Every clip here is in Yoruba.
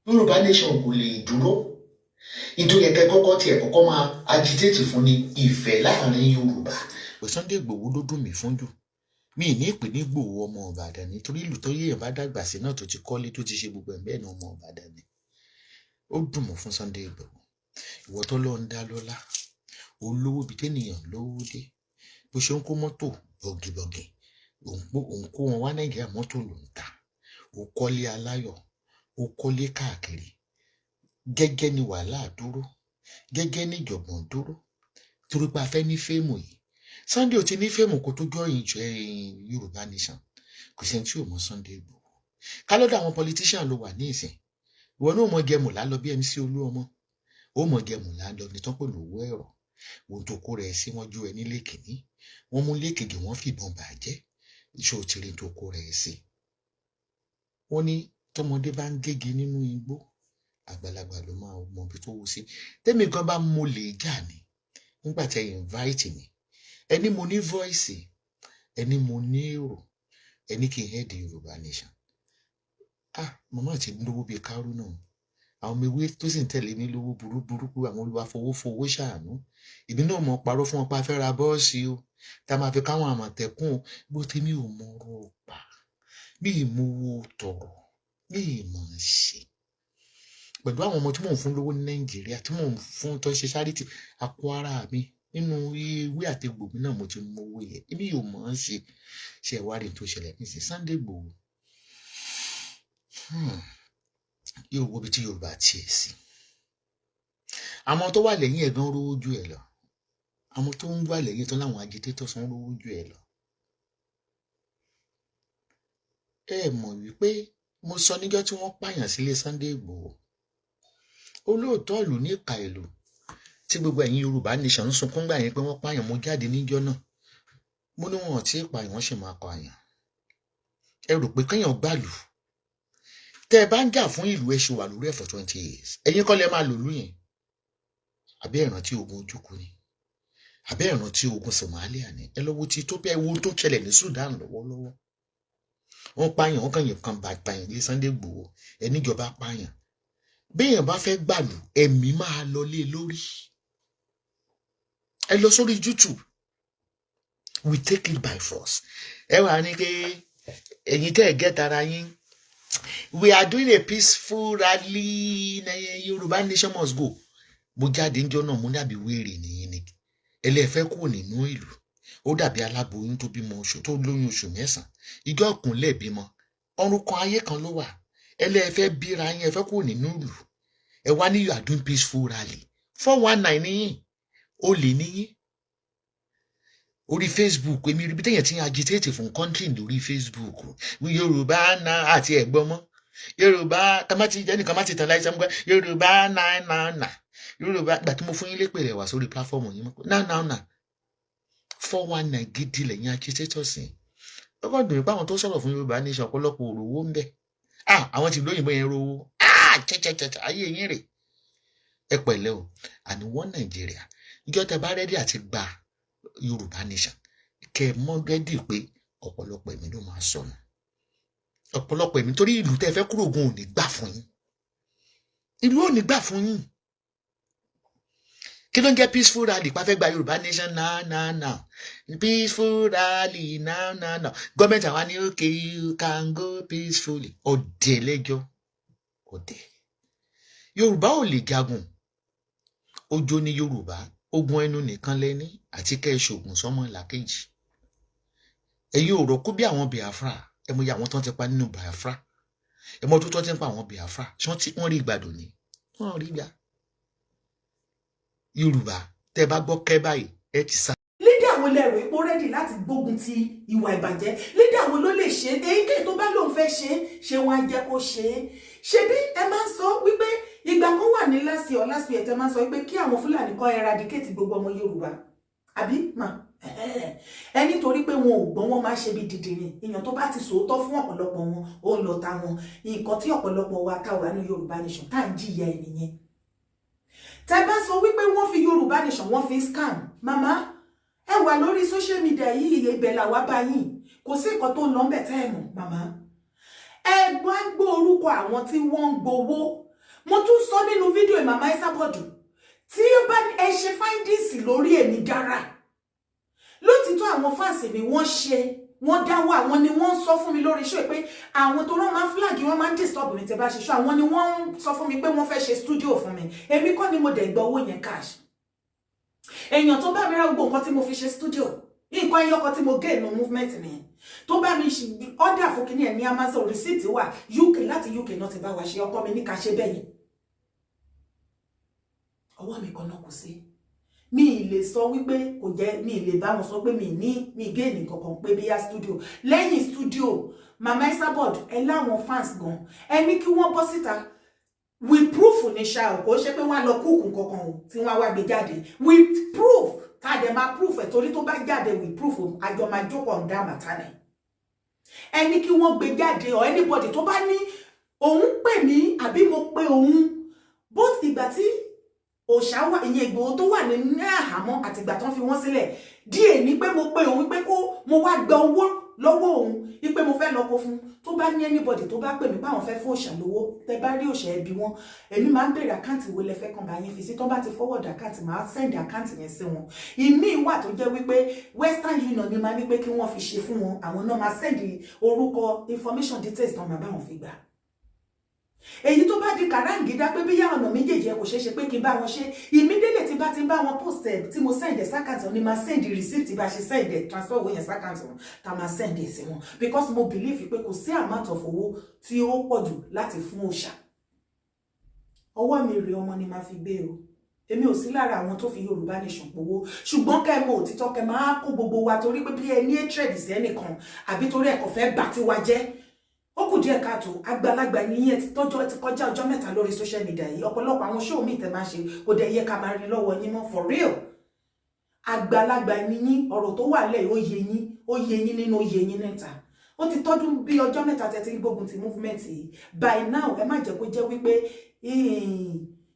Yorùbá nation kò lè dúró. Nítorí ẹ̀kẹ́ kọ́kọ́ tiẹ̀ kọ́kọ́ máa agitate fún ni ìfẹ́ láàrin Yorùbá. Pé Sunday Igboho ló dùn mí fún jù, mi ní ìpè ní Igboho ọmọ Ìbàdàn, nítorí ìlú tó yéèyàn bá dàgbà sí náà, tó ti kọ́lé, tó ti ṣe gbogbo ẹ̀ bẹ́ẹ̀ ni, ọmọ Ìbàdàn ni. Ó dùn mọ́ fún Sunday Igboho. Ìwọ tó lọ ń dá lọ́lá, olówó bíi tẹ́nìyàn lówó dé, bó ṣe ń kó mọ́tò bọ̀gìbọ̀gì, òun kó wọn wá Nàìjíríà, mọ́tò ló ń ta, ó kọ́lé aláyọ̀, ó kọ́lé káàkiri. Gẹ́gẹ́ ni wàhálà dúró, gẹ́gẹ́ ní ìjọ̀gbọ̀n dúró, torí pé a fẹ́ ní fame yìí. Sunday ò ti ní fame kó tó join Yorùbá nation. Kò sẹ́ni tí ò mọ Sunday Igboho. Kálọ́dọ̀ àwọn politician ló wà ní ìsìn, ìwọ náà mọ jẹmù lálọ bí MC Olúọmọ, ó mọ jẹmù lálọ ní tán pẹ̀lú owó ẹ̀rọ. Ohun tó kó rẹ̀ sí, wọ́n jó ẹ nílé kìíní, wọ́n mú lékejì, wọ́n fìbọn bàjẹ́. Iṣẹ́ òtìrì tó kó rẹ̀ sí. Wọ́n ní tọmọdé bá ń gégi nínú igbó, àgbàlagbà ló máa mọ ibi tó wú sí. Tẹ́mi gan bá mo lè jà ní nígbà tẹ́ invite mi, ẹni mo ní voice, ẹni mo ní èrò, ẹni kì í head Yorùbá nation. Ah, màmá ti lówó bíi kárú náà. Àwọn ọmọ ewé tó sì ń tẹ̀lé mi lówó burú burúkú, àwọn olùwàfọwọ́fọwọ́ ṣàánú. Ìbí náà mọ̀ parọ́ fún wọn pa fẹ́ ra bọ́ọ̀sì o, tá a máa fi káwọn Àmọ̀tẹ́kùn o. Bó tèmi ò mọ ọ̀rọ̀ pa bí ìmúwò tọrọ bí ìmọ̀ ṣe pẹ̀lú àwọn ọmọ tí mò ń fún lówó ní Nàìjíríà, tí mò ń fún tó ń ṣe charity, àpò ara mi nínú ewé àti egbò mi náà mo ti mú owó yẹn. Èmi yóò mọ̀ ọ́n ṣe. Ṣe ìwádìí tó ṣẹlẹ̀ nísìnyí, Sunday Igboho yóò wo ibi tí Yorùbá tiẹ̀ sí. Àwọn tó wà lẹ́yìn ẹ̀ gan rówó ju ẹ̀ lọ. Àwọn tó ń wà lẹ́yìn tó láwọn agitators ń rówó ju ẹ̀ lọ. Ẹ mọ̀ wípé mo sọ níjọ́ tí wọ́n pààyàn sílé Sunday Igboho, olóòótọ́ ìlú ní ìka ìlú, tí gbogbo ẹ̀yin Yorùbá nation ń sunkún gbà yẹn pé wọ́n pààyàn. Mo jáde níjọ́ náà, mo ní wọn ò tí ì pààyàn, wọ́n sì máa pààyàn. Ẹ rò pé kéèyàn gbàlù, tẹ́ ẹ bá ń jà fún ìlú, ẹ ṣe wà lórí ẹ̀ for 20 years, ẹ̀yin kọ́ lẹ máa lòlú yẹn. Àbí ìrántí ogun Ojukwu ni? Àbí ìrántí ogun Somalia ni? Ẹ lọ wo ti Ethiopia, ẹ wo tó ṣẹlẹ̀ ní Sudan lọ́wọ́lọ́wọ́. Wọ́n pààyàn, wọ́n kàn yín kan bá pààyàn lé Sunday Igboho. Ẹ níjọba pààyàn. Béèyàn bá fẹ́ gbàlù, ẹ̀mí máa lọ lé lórí. Ẹ lọ sórí YouTube, we take it by force. Ẹ wà ní pé ẹ̀yin tẹ́ ẹ̀ gẹ́ta ara yín, we are doing a peaceful rally, Yorùbá nation must go. Mo jáde ńjọ́ náà, mo dàbí wéèrè nìyí ni. Ẹlẹ́fẹ́ kúrò nínú ìlú, ó dàbí aláboyún tó bímọ oṣù tó lóyún oṣù 9, ìjọ ìkúnlẹ̀ bímọ, ọrùn kan ayé kan ló wà. Ẹlẹ́fẹ́ bíra yín, ẹ fẹ́ kúrò nínú ìlú, ẹ wá ní you are doing peaceful rally. 419 níyìn, olè níyìn. Orí Facebook, èmi rí bí téèyàn ti ń agitate fún country lórí Facebook. Yorùbá náà àti ẹ̀gbọ́n mọ́ Yorùbá kàmá ti ẹnìkan má ti tàn láì sẹ́mu Yorùbá náà náà náà Yorùbá. Gbà tí mo fún yín lépè rẹ̀ wá sórí platform yín mọ́ náà náà náà, 419 gidi lẹ́yìn agitators yìí. Ó kàn dùn mí pé àwọn tó sọ̀rọ̀ fún Yorùbá nation, ọ̀pọ̀lọpọ̀ òrówó ń bẹ. Ah, àwọn tí lóyìnbó yẹn rówó. Ah, chẹ́chẹ́chẹ́, ayé yín rè. Ẹ pẹ̀lẹ́ o. Àní wọ́n Nàìjíríà, ìjọ tẹ bá ready àti gba Yorùbá nation, kẹ mọ́ ready pé ọ̀pọ̀lọpọ̀ ẹ̀mí ló máa sọnù, ọ̀pọ̀lọpọ̀ ẹ̀mí, torí ìlú tẹ́ fẹ́ kúrò gan ò ní gbà fún yín. Ìlú ò ní gbà fún yín. Kí ló ń jẹ́ peaceful rally? Pa fẹ́ gba Yorùbá nation now now now, peaceful rally now now now. Gọ́ọ̀mẹ̀ntì àwa ní okay, you can go peacefully. Ọ̀dẹ̀ lẹ́jọ́, ọ̀dẹ̀. Yorùbá ò lè jagun. Ojo ní Yorùbá, ogun ẹnu nìkan lẹ́ní àti kẹ́ ẹ ṣoògùn sọ́mọ làkejì. Ẹ̀yin ò rò kó bí àwọn Biafra. Ẹ mọ iye àwọn tó ń ti pa nínú Biafra, ẹ mọ tó ti ń pa àwọn Biafra. Ṣé wọ́n rí ìgbàdùn ni? Wọ́n rí gbà. Yorùbá, tẹ́ bá gbọ́ kẹ́ báyìí, ẹ ti sá. Leader wo lẹ rò ipò ready láti gbógun ti ìwà ìbàjẹ́? Leader wo ló lè ṣe é? Èyíkéyìí tó bá lóun fẹ́ ṣe é, ṣé wọ́n á jẹ́ kó ṣe é? Ṣebí ẹ máa ń sọ wípé ìgbà kan wà ní last year, last year, tẹ máa ń sọ wípé kí àwọn Fúlàní kọ́ eradicate gbogbo ọmọ Yorùbá, àbí mà ẹ? Nítorí pé wọn ò gbọ́n, wọn máa ṣe bí dìdìrín. Èèyàn tó bá ti sòótọ́ fún ọ̀pọ̀lọpọ̀ wọn, ó ń lọ ta wọn. Nǹkan tí ọ̀pọ̀lọpọ̀ wa tá wà ní Yorùbá nation tá à ń jìyà ẹ̀ nìyẹn. Tẹ bá sọ wípé wọ́n fi Yorùbá nation, wọ́n fi scam, màmá ẹ wà lórí social media yìí, ibẹ̀ làwa bá yín. Kò sí nǹkan tó ń lọ ńbẹ̀ tẹ́ ẹ mọ̀. Màmá, ẹ gbọ́, gbọ́ orúkọ àwọn tí wọ́n ń gbowó. Mo tún sọ nínú fídíò, Màmá Esabod, tí ó bá ẹ ṣe findings lórí èmi dára lótìtọ́, àwọn fans mi, wọ́n ṣe, wọ́n dáwọ́, àwọn ni wọ́n ń sọ fún mi lórí show pé àwọn tó rán máa ń flag, wọ́n máa ń disturb mi tẹ́ bá ṣe show. Àwọn ni wọ́n ń sọ fún mi pé wọ́n fẹ́ ṣe studio fún mi. Èmi kọ́ ni mo dẹ̀ gba owó yẹn cash. Èèyàn tó bá mi ra gbogbo nǹkan tí mo fi ṣe studio, nǹkan ẹyọ kan tí mo gain no movement nìyẹn, tó bá mi order fún kíní ẹ̀ ní Amazon, receipt wà UK, láti UK náà ti bá wa ṣe. Ọkọ mi ní ká ṣe bẹ́yẹn. Ọwọ́ mi kan náà kò sí. Mi ì lè sọ wípé kò jẹ́, mi ì lè bá wọn sọ pé mi ní mi gain kankan pé bíyá studio. Lẹ́yìn studio, Mama Esabod, ẹ láwọn fans gan, ẹ ní kí wọ́n bọ́ síta with proof ní ṣá o. Kò ṣe pé wọ́n á lọ kúùkù kankan o tí wọ́n á wá gbé jáde with proof, tá a dẹ̀ máa proof ẹ̀, torí tó bá jáde with proof, àjọ máa jókòó ọ̀dà màtánì. Ẹ ní kí wọ́n gbé jáde, or anybody tó bá ní òun pè mí àbí mo pe òun, both ìgbà tí òòṣà wà, ìyẹn Ìgbòho tó wà nínú àhámọ́, àtìgbà tán fi wọ́n sílẹ̀ díẹ̀, ní pé mo pe òun pé kó mo wá gba owó lọ́wọ́ òun, wípé mo fẹ́ lọ kó fún. Tó bá ní anybody tó bá pè mí pé àwọn fẹ́ fún òòṣà lówó, tẹ bá rí òòṣà, ẹbí wọn, èmi máa ń béèrè account wo lẹ fẹ́ kàn bá yín fi sí. Tó bá ti forward account, máa send account yẹn sí wọn. Ìmíì wà tó jẹ́ wípé Western Union ni máa ní pé kí wọ́n fi ṣe fún wọn. Àwọn náà máa send orúkọ, information, details tán máa bá wọn fi gbà. Èyí tó bá di kàráǹgídá pé bíyà ọ̀nà méjèèjì ẹ kò ṣeé ṣe pé kí n bá wọn ṣe, immediately tí bá ti ń bá wọn post ẹ, tí mo send ẹ s'account wọn, ni máa send receipt bá ṣe send ẹ, transfer owó yẹn s'account wọn, tá máa send ẹ sí wọn, because mo believe pé kò sí amount of owó tí ó pọ̀ jù láti fún òòṣà. Ọwọ́ mi rèé, ọmọ ni máa fi gbé o. Èmi ò sí lára àwọn tó fi Yorùbá Nation powó, ṣùgbọ́n kẹ́ mọ òtítọ́, kẹ́ máa kó gbogbo wa torí pé bí ẹ ní hatred sí ẹnìkan àbí torí ẹ kò fẹ́ bà tiwa jẹ́, ó kù díẹ̀ káàtó. Àgbàlagbà ní ẹ ti tọ́jọ́, ti kọjá ọjọ́ mẹ́ta lórí social media yìí. Ọ̀pọ̀lọpọ̀ àwọn show míì tẹ́ máa ṣe, kò dẹ̀ yẹ ká máa rí lọ́wọ́ yín mọ́, for real. Àgbàlagbà ní yín. Ọ̀rọ̀ tó wà lẹ̀, ó yé yín, ó yé yín nínú, ó yé yín níta. Ó ti tọ́dún bí ọjọ́ mẹ́ta tẹ́ ti ń gbógun ti movement yìí. By now, ẹ má jẹ́ kó jẹ́ wípé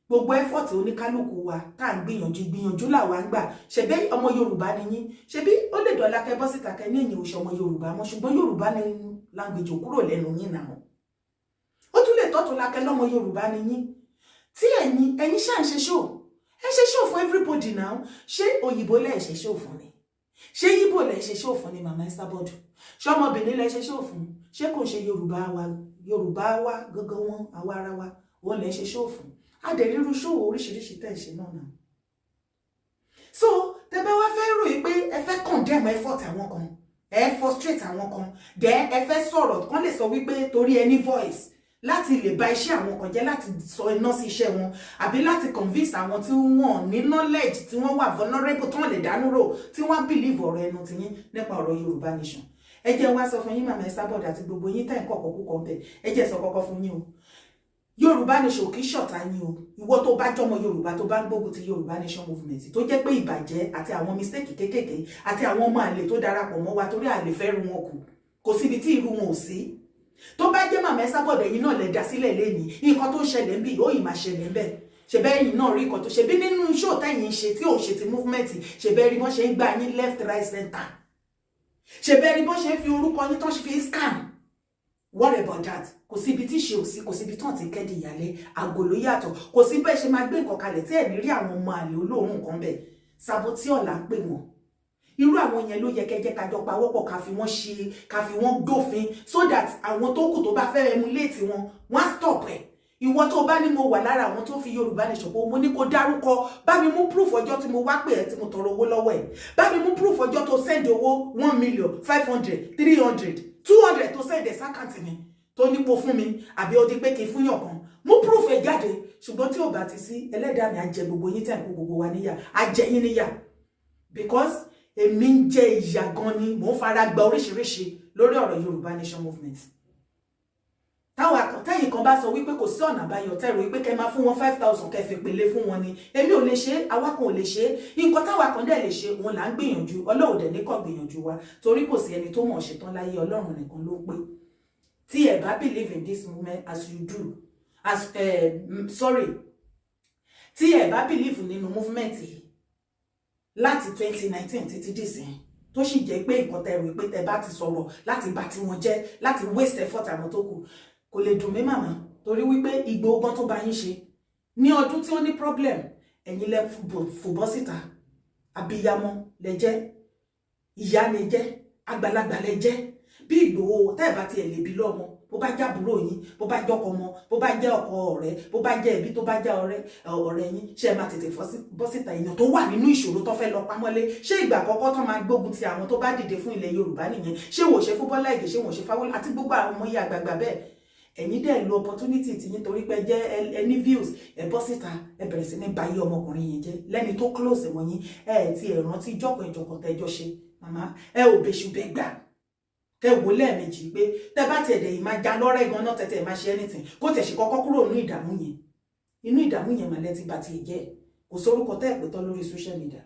gbogbo effort oníkálukú wa tá à ń gbìyànjú, ìgbìyànjú làwa ń gbà. Ṣebí ọmọ Yorùbá ni yín. Ṣebí ó lè dọ̀la kẹ́ bọ́ síta, kẹ́ ní èyàn òṣè ọmọ Yorùbá mọ́, ṣùgbọ́n Yorùbá ni language ò kúrò lẹ́nu yín náà. Ó tún lè tọ́tún la kẹ́ lọ́mọ Yorùbá ni yín. Tí ẹ̀yin ṣáà ń ṣe show, ẹ ṣe show fún everybody now. Ṣé òyìnbó lẹ̀ ṣe show fún ni? Ṣé yíbò lẹ̀ ṣe show fún ni, Màmá Esabod? Ṣé ọmọbìnrin lẹ̀ ṣe show fún? Ṣé kò ṣe Yorùbá wa, Yorùbá wa gangan wọn, àwa ara wa, òun lẹ̀ ṣe show fún? Adẹ̀ríru show oríṣiríṣi tẹ̀ ṣe náà náà. So tẹ bá wá fẹ́ ròyìn pé ẹ fẹ́ condemn effort àwọn kan, ẹ frustrate àwọn kan, then ẹ fẹ́ sọ̀rọ̀ kan lè sọ wípé torí ẹ ní voice láti lè bà iṣẹ́ àwọn kan jẹ́, láti sọ iná sí iṣẹ́ wọn, àbí láti convince àwọn tí wọ́n ní knowledge, tí wọ́n wà vulnerable, tí wọ́n lè dánú rò, tí wọ́n believe ọ̀rọ̀ ẹnu tiyín nípa ọ̀rọ̀ Yorùbá Nation. Ẹ jẹ́ wá sọ fún yín, Màmá Esabod àti gbogbo yín tẹ̀ ń kọ̀kọ́ kúkọ̀ ń bẹ̀, ẹ jẹ́ sọ kọ́kọ́ fún yín o. Yorùbá Nation kì í ṣọ̀tá yín o. Ìwọ tó bá jọmọ Yorùbá, tó bá ń gbógun ti Yorùbá Nation movement, tó jẹ́ pé ìbàjẹ́ àti àwọn mistake kéékèèké àti àwọn ọmọ àlè tó darapọ̀ mọ́ wa, torí àlè fẹ́ ru wọn kù, kò síbi tí irú wọn ò sí. Tó bá jẹ́ Màmá Esabod, ẹ̀yin náà lè dá sílẹ̀ lẹ́ni, nǹkan tó ń ṣẹlẹ̀ ń bì ó yìí máa ṣẹlẹ̀ ń bẹ̀. Ṣe bẹ́ẹ̀ yìí náà rí nǹkan tó ṣe bí nínú show tẹ́yìn ń ṣe tí ò ṣe ti movement? Ṣe bẹ́ẹ̀ rí bọ́n ṣe ń gbá yín left, right, center? Ṣe bẹ́ẹ̀ rí bọ́n ṣe ń fi orúkọ yín tó ṣe fi scam? What about that? Kò síbi tí ṣe ò sí, kò síbi tán ti kẹ́dì ìyàlẹ́ àgò ló yàtọ̀. Kò sí bẹ́ẹ̀ ṣe máa gbé nǹkan kalẹ̀ tí ẹ̀ ní rí àwọn ọmọ àlè olóòórùn kan bẹ̀. Saboteur là ń pè wọ́n. Irú àwọn yẹn ló yẹ kẹjẹ kájọ pawọ́pọ̀, ká fi wọ́n ṣe, ká fi wọ́n dófin, so that àwọn tó kù tó bá fẹ́ emulate wọn, wọ́n á stop ẹ̀. Ìwọ tó bá ní mo wà lára àwọn tó fi Yorùbá Nation pé mo ní kó dárúkọ, bá mi mú proof ọjọ́ tí mo wá pè ẹ́, tí mo tọrọ owó lọ́wọ́ ẹ̀. Bá mi mú proof ọjọ́ tó send owó 1,000,500, 300, 200 tó send ẹ̀ s'account mi, tó nípo fún mi, àbí ó di pé kí n fúnyàn kan. Mú proof ẹ̀ jáde. Ṣùgbọ́n tí ò bá ti sí, ẹlẹ́dàá mi á jẹ gbogbo yín tẹ̀ ń kó gbogbo wa níyà, á jẹ yín níyà, because èmi ń jẹ ìyà gan ni, mò ń fara gba oríṣiríṣi lórí ọ̀rọ̀ Yorùbá Nation movement. Táwọn tẹ́yìn kan bá sọ wípé kò sí ọ̀nà àbáyọ, tẹ́rù wípé kẹ́ máa fún wọn 5,000, kẹ́ fi pèlè fún wọn ni, èmi ò lè ṣe é, àwa kan ò lè ṣe é. Nǹkan táwa kan dẹ̀ lè ṣe, òun là ń gbìyànjú. Ọlọ́run dẹ̀ ní kàn gbìyànjú wa, torí kò sí ẹni tó mọ̀ ṣe tán láyé, Ọlọ́run nìkan ló pé. Tí ẹ bá believe in this movement as you do, as sorry, tí ẹ bá believe nínú movement yìí láti 2019 títí dìsín, tó sì jẹ́ pé nǹkan tẹ́ rò pé tẹ́ bá ti sọ̀rọ̀ láti bà tiwọn jẹ́, láti waste effort àwọn tó kù, kò lè dùn mí, màmá. Torí wípé Ìgbòho gan tó bá yín ṣe ní ọdún tí ó ní problem, ẹ̀yin lẹ fòbọ́ síta. Abiyamọ lẹ jẹ́, ìyá lẹ jẹ́, àgbàlagbà lẹ jẹ́. Bí Ìgbòho tẹ́ ẹ̀ bá tiẹ̀ lè bí lọ́mọ, bó bá jábúrò yín, bó bá jọkọ ọmọ, bó bá jẹ́ ọkọ ọ̀rẹ́, bó bá jẹ́ ẹbí, tó bá jẹ́ ọ̀rẹ́ ọ̀rẹ́ yín, ṣé ẹ máa tètè bọ́ síta? Èèyàn tó wà nínú ìṣòro tó fẹ́ lọ pamọ́lé, ṣé ìgbà àkọ́kọ́ tó máa gbógun ti àwọn tó bá dìde fún ilẹ̀ Yorùbá nìyẹn? Ṣé wò ṣe fún Bọ́lá Ìgè? Ṣé wò ṣe fáwọn àti gbogbo àwọn ọmọ yìí, àgbààgbà bẹ́ẹ̀? Ẹ̀yin dẹ̀ lo opportunity tí yín torí pé jẹ́ ẹni views, ẹ bọ́ síta, ẹ bẹ̀rẹ̀ sí ní bayé ọmọkùnrin yẹn jẹ́ lẹ́ni tó close mọ́ yín. Ẹ ti ẹ̀ rántí ìjọkàn ìjọkàn tẹ́jọ́ ṣe. Màmá, ẹ ò bẹ̀ṣù bẹ́ gbà kẹ wò lẹ́ẹ̀mejì pé tẹ bá tiẹ̀ dẹ̀ yìí máa já lọ́rẹ́ gan-an, tẹ̀tẹ̀ máa ṣe anything kó tẹ̀ ṣe kọ́kọ́ kúrò nínú ìdààmú yẹn. Inú ìdààmú yẹn màlẹ́ ti bá tiẹ̀ jẹ́. Kò sórúkọ tẹ́ ẹ̀ pé tán lórí social media.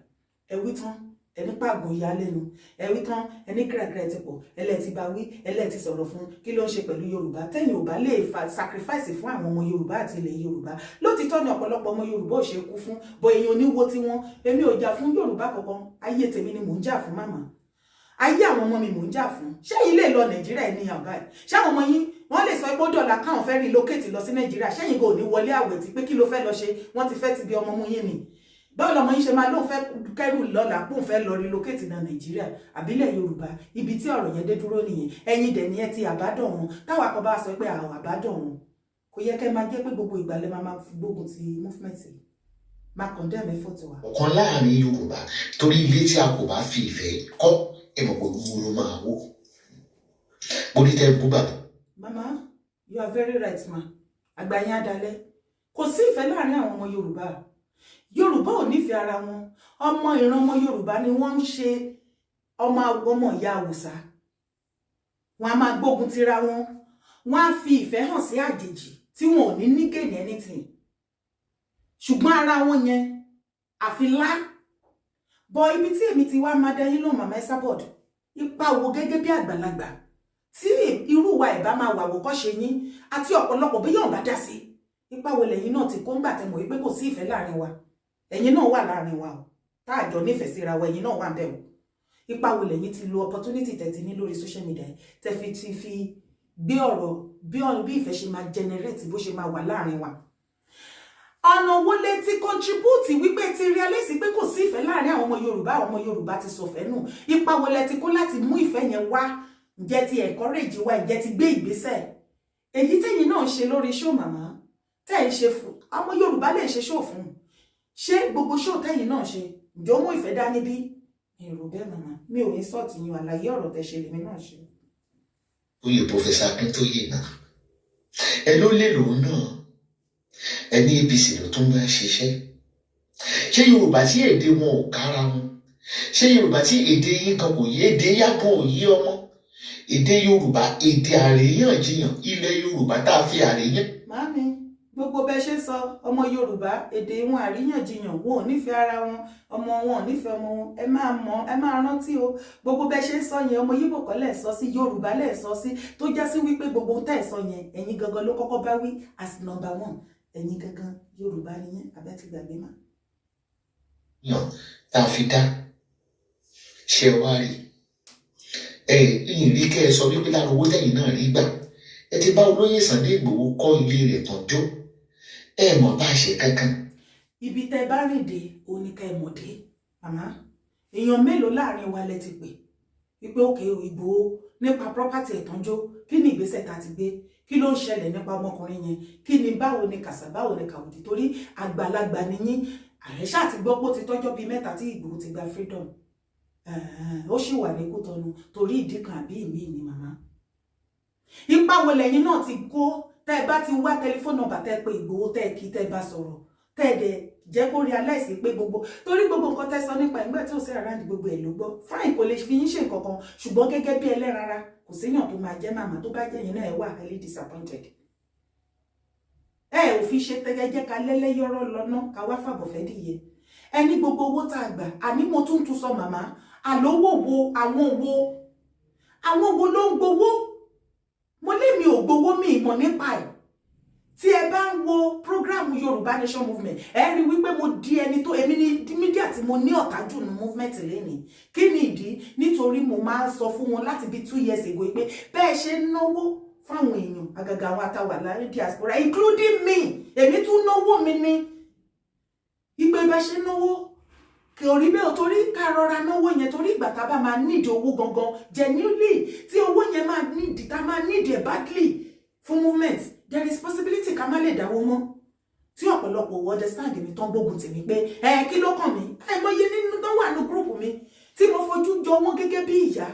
Ẹ wí tán, ẹni pàgùn ìyá lẹ́nu. Ẹ wí tán, ẹni kìràkìrà ti pọ̀. Ẹlẹ́ ti bá wí, ẹlẹ́ ti sọ̀rọ̀ fún. Kí ló ń ṣe pẹ̀lú Yorùbá tẹ́yìn ò bá lè fa sacrifice fún àwọn ọmọ Yorùbá àti ilẹ̀ Yorùbá? Lótìtọ́ ni ọ̀pọ̀lọpọ̀ ọmọ Yorùbá ò ṣe kú fún bọ èèyàn oníwo tí wọ́n. Èmi ò jà fún Yorùbá kankan. Ayé tèmi ni mò ń jà fún, màmá. Ayé àwọn ọmọ mi mò ń jà fún. Ṣé yín lè lọ Nàìjíríà ní àbá ẹ? Ṣé àwọn ọmọ yín wọ́n lè sọ pé ó dọ̀là káwọn fẹ́ relocate lọ sí Nàìjíríà? Ṣẹ́yìn kò ní wọlé àwẹ̀ tí pé kí ló fẹ́ lọ ṣe? Wọ́n ti fẹ́ ti bí ọmọ mú yín ni. Báwo lọmọ yín ṣe máa lóun fẹ́ kẹ́rù lọ́la, kóun fẹ́ lọ relocate ní Nàìjíríà àbílẹ̀ Yorùbá? Ibi tí ọ̀rọ̀ yẹn dé dúró nìyẹn. Ẹ̀yin dẹ̀ ni ẹ ti àbádọ̀ wọn. Táwa kan bá sọ pé àwọn àbádọ̀ wọn, kò yẹ kẹ́ máa jẹ́ pé gbogbo ìgbà lẹ máa máa gbógun ti movement yìí, máa condemn effort wa. Ọ̀kan láàrin Yorùbá, torí ilé tí a kò bá fi ìfẹ́ kọ́, ẹ mọ̀ pé gbogbo ló máa wó. Mo ní tẹ́ bú bàbá. Mama, you are very right, ma. Àgbà yín adalẹ. Kò sí ìfẹ́ láàrin àwọn ọmọ Yorùbá. Yorùbá ò nífẹ̀ẹ́ ara wọn. Ọmọ ìran ọmọ Yorùbá ni wọ́n ń ṣe ọmọ ọmọ ìyá Haúsá. Wọn a máa gbógun tira wọn. Wọn á fi ìfẹ́ hàn sí àjèjì tí wọn ò ní ní gain anything, ṣùgbọ́n ara wọn yẹn àfi lá bọ. Ibi tí èmi ti wá máa dá yín lóhùn, màmá Esabod, ipa wo gẹ́gẹ́ bí àgbàlagbà tí irú wa ẹ̀ bá máa wà wòkọ́ṣe yín àti ọ̀pọ̀lọpọ̀ bí yóò bá dá sí, ipa wo lẹ́yìn náà ti kó ńgbà tẹ́ mọ̀ wípé kò sí ìfẹ́ láàrin wa? Ẹ̀yin náà wà láàrin wa o, tá àjọ nífẹ̀ẹ́ síra wa, ẹ̀yin náà wà ń bẹ̀ o. Ipa wo lẹ́yìn ti lo opportunity tẹ́ ti ní lórí social media tẹ́ fi ti fi gbé ọ̀rọ̀ bí ìfẹ́ ṣe máa generate, bó ṣe máa wà láàrin wa? Ọ̀nà wo lẹ ti contribute wípé ti realize pé kò sí ìfẹ́ láàrin àwọn ọmọ Yorùbá, àwọn ọmọ Yorùbá ti sọ̀fẹ́ nù? Ipa wo lẹ ti kó láti mú ìfẹ́ yẹn wá? Ǹjẹ́ ti encourage wa? Ǹjẹ́ ti gbé ìgbésẹ̀? Èyí tẹ́yìn náà ṣe lórí show, màmá, tẹ́ ẹ̀ ń ṣe fún ọmọ Yorùbá lè ṣe show fún, ṣé gbogbo show tẹ́yìn náà ṣe, ǹjẹ́ ó mú ìfẹ́ dání bí? Èrò bẹ́ẹ̀, màmá, mi ò ní sọ́ọ̀tì yín. Àlàyé ọ̀rọ̀ tẹ́ ṣe lèmi náà ṣe. Oyè Professor Akíntóyè náà, ẹ ló lè lòun náà, ẹ ní APC ló tún bá ṣiṣẹ́. Ṣé Yorùbá tí èdè wọn ò kára wọn, ṣé Yorùbá tí èdè yín kan kò yé, èdè yàgàn ò yé ọmọ, èdè Yorùbá, èdè àríyànjiyàn, ilẹ̀ Yorùbá tá a fi àríyàn. Màámi, gbogbo bẹ ṣe sọ, ọmọ Yorùbá, èdè wọn, àríyànjiyàn, wọn ò nífẹ̀ẹ́ ara wọn, ọmọ wọn ò nífẹ̀ẹ́ ọmọ wọn. Ẹ máa mọ̀, ẹ máa rántí o, gbogbo bẹ ṣe sọ yẹn, ọmọ Yíbò kọ́ lẹ̀ sọ sí, Yorùbá lẹ̀ sọ sí, tó já sí wípé gbogbo tẹ́ ẹ̀ sọ yẹn, ẹ̀yin gangan ló kọ́kọ́ bá wí as number one. Ẹ̀yin gangan Yorùbá nìyẹn. Abẹ́ ti gbàgbé mà. Yàn tá a fi dá ṣe wá rí ẹ ìyìn rí kẹ́ ẹ sọ wípé lára owó tẹ̀yìn náà rí gbà, ẹ ti bá olóyè Sunday Igboho kọ́ ilé rẹ̀ tán jó, ẹ mọ̀ bá a ṣe kankan. Ibi tẹ́ bá rìn dé oníkẹ́ ẹ mọ̀ dé. Màmá, èèyàn mélòó láàrin wa lẹ ti pè wípé òkè Ìgbòho nípa property ẹ̀tànjó, kí ni ìgbésẹ̀ tá a ti gbé, kí ló ń ṣẹlẹ̀ nípa ọmọkùnrin yẹn, kí ni, báwo ni kàṣà, báwo ni kàwùdí? Torí àgbàlagbà ni yín. Ààrẹ ṣáà ti gbọ́ pé ó ti tọ́jọ́ bíi 3 tí Ìgbòho ti gba freedom, ó sì wà ní Kútọ́nù torí ìdí kan àbí ìmíì ni. Màmá, ipa wo lẹ́yìn náà ti kó tẹ́ ẹ bá ti wá telephone number tẹ́ ẹ pé Ìgbòho, tẹ́ ẹ kí, tẹ́ ẹ bá sọ̀rọ̀, tẹ́ ẹ dẹ̀ jẹ́ kó realize pé gbogbo, torí gbogbo nǹkan tẹ́ sọ nípa ìgbà tí ò sí around, gbogbo ẹ̀ ló gbọ́. Fine, kò lè fi yín ṣe nǹkan kan, ṣùgbọ́n gẹ́gẹ́ bí ẹlẹ́rara, kò séèyàn tó máa jẹ́ màmá tó bá jẹ́ yín náà, ẹ wà highly disappointed. Ẹ ò fi ṣe tẹ́gẹ́ jẹ́ ká lẹ́lẹ́yọ́rọ́ lọ́nà ká wá fàbọ̀fẹ́ dìye. Ẹni gbogbo owó tá a gbà, àní mo tún tún sọ, màmá, àlówó wo, àwọn wo, àwọn wo ló ń gbowó? Mo lé mi ò gbowó, mi ìmọ̀ nípa ẹ̀. Tí ẹ bá ń wo program Yorùbá Nation Movement, ẹ rí wípé mo di ẹni tó èmi ní media tí mo ní ọ̀tá jù ní movement lẹ́nìí. Kí ni ìdí? Nítorí mo máa ń sọ fún wọn láti bí 2 years ago pé bẹ́ẹ̀ ṣe ń náwó Fáwọn èèyàn, àgàgà àwọn àtàwà láyé diaspora, including me, èmi tún náwó mi ní ìgbé bá ṣe náwó kò rí bẹ́ẹ̀, torí ká rọra náwó yẹn, torí ìgbà tá a bá máa nídìí owó gangan, genuinely, tí owó yẹn máa nídìí, tá a máa nídìí ẹ̀ badly fún movement, there is possibility ká má lè dáwó mọ́. Tí ọ̀pọ̀lọpọ̀ ò understand mi, tán gbógun tì mí pé ẹ kí ló kàn mí. Àìmọye nínú tó wà ní group mi tí mo fojú jọ wọ́n gẹ́gẹ́ bí ìyá,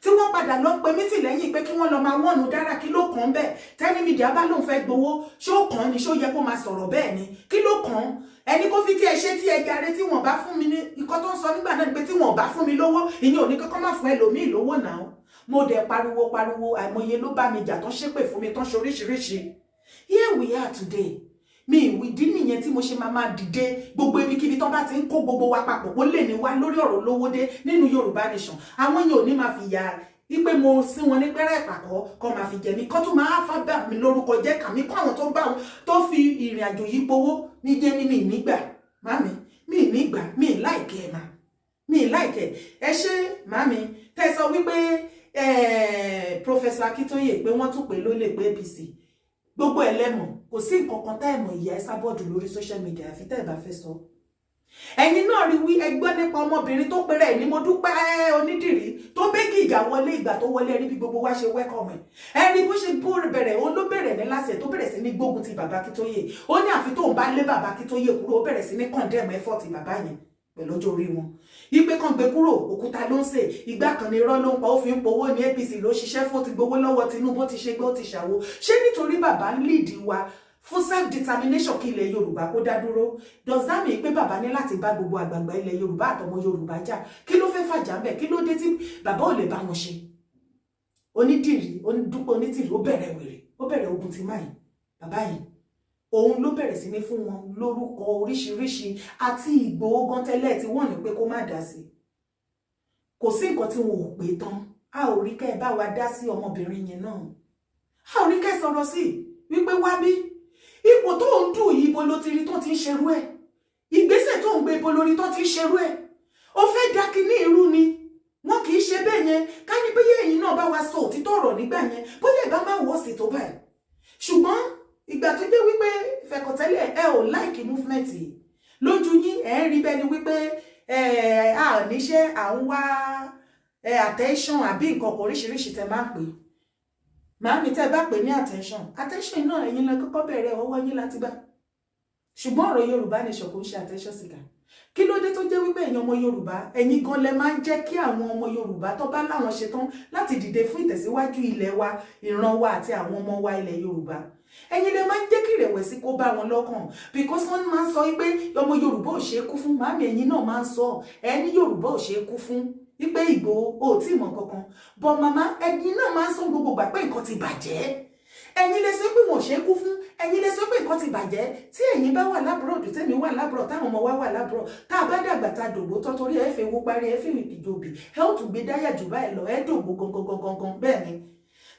tí wọ́n padà lọ pe mítì lẹ́yìn pé kí wọ́n lọ máa wọ́nu dára. Kí ló kàn bẹ́ẹ̀? Tẹ́ni media bá lóun fẹ́ gbowó, ṣé ó kàn ni? Ṣó yẹ kó máa sọ̀rọ̀ bẹ́ẹ̀ ni? Kí ló kàn ẹni kó fi tí ẹ ṣe tí ẹ jàre? Tí wọ́n bá fún mi ní ikọ́ tó ń sọ nígbà náà ni pé tí wọ́n bá fún mi lówó, ìyẹn ò ní kọ́kọ́ má fún ẹlòmíì lówó náà. Mo dẹ̀ pariwo pariwo, àìmọye ló bá mi jà, tán ṣépè fún mi, tán ṣe oríṣiríṣi. Here we are today. Mi ìdí nìyẹn tí mo ṣe máa máa dìde gbogbo ibikíbi tán bá ti ń kó gbogbo wa papọ̀ kó lè ní wá lórí ọ̀rọ̀ lówódé nínú Yorùbá Nation. Àwọn yẹn ò ní máa fi yà wípé mo sí wọn ní pẹ́rẹ́ ìpàkọ́ kọ́ máa fi jẹ mí, kọ́ tún máa fábà mi lórúkọ jẹ́ kàmí kọ́ àwọn tó bá wọn tó fi ìrìn àjò yìí powó ní jẹ́ ní mi nígbà mami mi nígbà mi like ẹ̀ mà mi like ẹ ṣé mami tẹ́ sọ wípé Professor Akíntóyè pé wọ́n tún pè lólè pé APC gbogbo ẹ̀ lẹ́mọ̀. Kò sí nǹkan kan tá ẹ̀mọ̀ ìyá Esabod lórí social media àfi tẹ́ ẹ̀ bá fẹ́ sọ. Ẹ̀yin náà rí wí ẹgbọ́ nípa ọmọbìnrin tó péré ẹ̀ ní mo dúpẹ́ onídìrí tó bẹ́gì ìjà wọlé. Ìgbà tó wọlé, ẹ rí bí gbogbo wa ṣe welcome ẹ̀. Ẹ rí bó ṣe bẹ̀rẹ̀, òun ló bẹ̀rẹ̀ ní láṣẹ tó bẹ̀rẹ̀ sí ní gbógun ti bàbá Akíntóyè. Ó ní àfi tóun bá lé bàbá Akíntóyè kúrò. Ó bẹ̀rẹ̀ sí ní condemn effort bàbá yẹn pẹ̀lú ọjọ́ orí wọn, ipe kan gbé kúrò, òkúta ló ń sè, ìgbà kan ní irọ́ ló ń pa, ó fi ń powó ní APC ló ṣiṣẹ́ fún, ti gbowó lọ́wọ́ Tinubu, ti ṣe gbé, ó ti ṣàwo. Ṣé nítorí bàbá ń lead wa fún self determination kí ilẹ̀ Yorùbá kó dá dúró, does that mean pé bàbá ní láti bá gbogbo àgbààgbà ilẹ̀ Yorùbá àtọmọ Yorùbá jà? Kí ló fẹ́ fàjà ń bẹ̀? Kí ló dé tí bàbá ò lè bá wọn ṣe? Onídìrí Onídúpẹ́ Onítìrí, ó bẹ̀rẹ̀ wèrè, ó bẹ̀rẹ̀ ogun ti máyì bàbá yìí. Òun ló bẹ̀rẹ̀ sí ní fún wọn lórúkọ oríṣiríṣi àti Ìgbòho gan tẹ́lẹ̀ tí wọ́n ní pé kó má dá sí. Kò sí nǹkan tí wọn ò pé tán. A ò rí kẹ́ ẹ bá wa dá sí ọmọbìnrin yẹn náà, a ò rí kẹ́ sọ̀rọ̀ sí wípé wá bí ipò tó ń dùn yìí, ibo ló ti rí tó ti ń ṣerú ẹ̀? Ìgbésẹ̀ tó ń gbé, ibo lórí tó ti ń ṣerú ẹ̀? Ó fẹ́ dá kinní irú ni wọn kì í ṣe bẹ́ẹ̀ yẹn. Ká ní bóyá ẹ̀yin náà bá wa sọ òtítọ́ ọ̀rọ̀ nígbà yẹn, bóyá ìbá má wọ́ sí tó báyìí. Ṣùgbọ́n ìgbà tó jẹ́ wípé fẹ̀kọ̀tẹ́lẹ̀ ẹ ò like movement yìí lójú yín, ẹ̀ ń rí bẹ́ẹ̀ ni wípé ẹ à níṣẹ́, à ń wá attention àbí nǹkan kan oríṣiríṣi tẹ máa ń pè. Màámi, tẹ́ bá pè ní attention, attention náà, ẹ̀yin lẹ kọ́kọ́ bẹ̀rẹ̀, ọwọ́ yín láti bá. Ṣùgbọ́n ọ̀rọ̀ Yorùbá Nation kò ń ṣe attention seeker. Kí ló dé tó jẹ́ wípé ẹ̀yin ọmọ Yorùbá, ẹ̀yin gan lẹ máa ń jẹ́ kí àwọn ọmọ Yorùbá tó bá láwọn ṣetán láti dìde fún ìtẹ̀síwájú ilẹ̀ wa, ìran wa àti àwọn ọmọ wa ilẹ̀ Yorùbá, ẹ̀yin lẹ máa ń jẹ́ kí ìrẹ̀wẹ̀sì kó bá wọn lọ́kàn? Because wọ́n máa ń sọ wípé ọmọ Yorùbá ò ṣeé kú fún. Màámi, ẹ̀yin náà máa ń sọ ẹ ní Yorùbá ò ṣeé kú fún, wípé Ìgbòho ò tí ì mọ̀ kankan bọ̀. Màmá, ẹ̀yin náà máa ń sọ gbogbo ìgbà pé nǹkan ti bàjẹ́. Ẹ̀yin lè sọ pé wọn ò ṣeé kú fún, ẹ̀yin lè sọ pé nǹkan ti bàjẹ́. Tí ẹ̀yin bá wà l'abroad, tẹ́mi wà l'abroad, táwọn ọmọ wa wà l'abroad, tá a bá dàgbà, tá a dògbò tán, torí ẹ fẹ́ wo parí, ẹ fi ìjòbì, ẹ ó tún gbé dáyà jù báyìí lọ, ẹ dògbò gangan gangan. Bẹ́ẹ̀ ni,